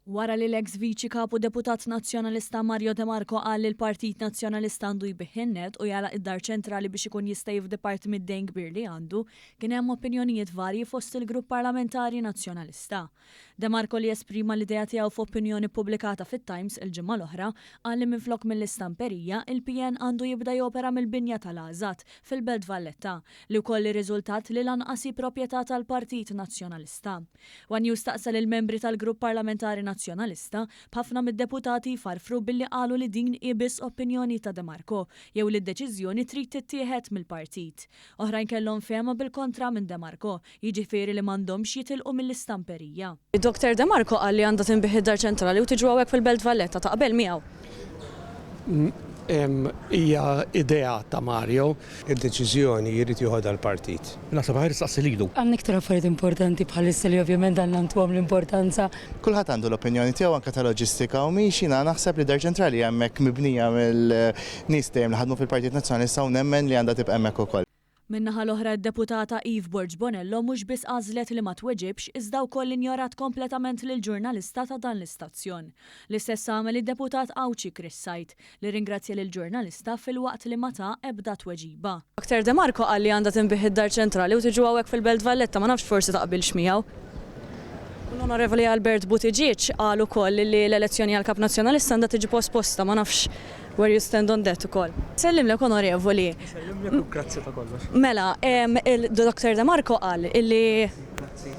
Wara li l-eks Viċi Kap u Deputat Nazzjonalista Mario De Marco qal li l-Partit Nazzjonalista għandu jbigħ in-NET u jagħlaq id-Dar Ċentrali biex ikun jista' jifdi parti mid-dejn kbir li għandu, kien hemm opinjonijiet varji fost il-Grupp Parlamentari Nazzjonalista. De Marco li esprima l-idea tiegħu f'opinjoni ppubblikata fit-Times il-ġimgħa l-oħra, qal li minflok mill-istamperija, il-PN għandu jibda jopera mill-binja tal-AŻAD fil-Belt Valletta, li wkoll irriżultat li lanqas hi proprjetà tal-Partit Nazzjonalista. One News staqsa lill-membri tal-Grupp Parlamentari Nazzjonalista, b'ħafna mid-deputati jfarfru billi qalu li din hi biss opinjoni ta' De Marco jew li d-deċiżjoni trid tittieħed mill-partit. Oħrajn kellhom fehma bil-kontra minn De Marco, jiġifieri li m'għandhomx jitilqu mill-istamperija. Doctor De Marco qal li għandha tinbiegħ id-Dar Ċentrali u tiġu hawnhekk fil-Belt Valletta, taqbel miegħu? Hija idea ta' Mario. Id-deċiżjoni jrid joħodha l-partit. Naħseb aħjar issaqsi lilu. Għandna iktar affarijiet importanti bħalissa li ovvjament għandna ntuhom l-importanza. Kulħadd għandu l-opinjoni tiegħu anke ta' loġistika u mhix jiena naħseb li d-Dar Ċentrali hija hemmhekk mibnija mill-nies dejjem li ħadmu fil-Partit Nazzjonalista u nemmen li għandha tibqa' hemmhekk ukoll. Min-naħa l-oħra d-Deputata Eve Borg Bonello mhux biss għażlet li ma tweġibx iżda wkoll injorat kompletament lill-ġurnalista ta' dan l-istazzjon. L-istess għamel id-Deputat Għawdxi Chris Said li rringrazzja lill-ġurnalista filwaqt li ma ta ebda tweġiba. Doctor De Marco qal li għandha tinbiegħ id-Dar Ċentrali u tiġu hawnhekk fil-Belt Valletta, ma nafx forsi taqbilx miegħu. U l-Onorevoli Albert Buttigieg qal ukoll li l-elezzjoni għal Kap Nazzjonalista għandha tiġi posposta, ma nafx Where you stand on that ukoll. Nsellimlek Onorevoli. Nsellimlek u grazzi ta' kollox. Mela, il-Dr. De Marco qal illi. Grazzi.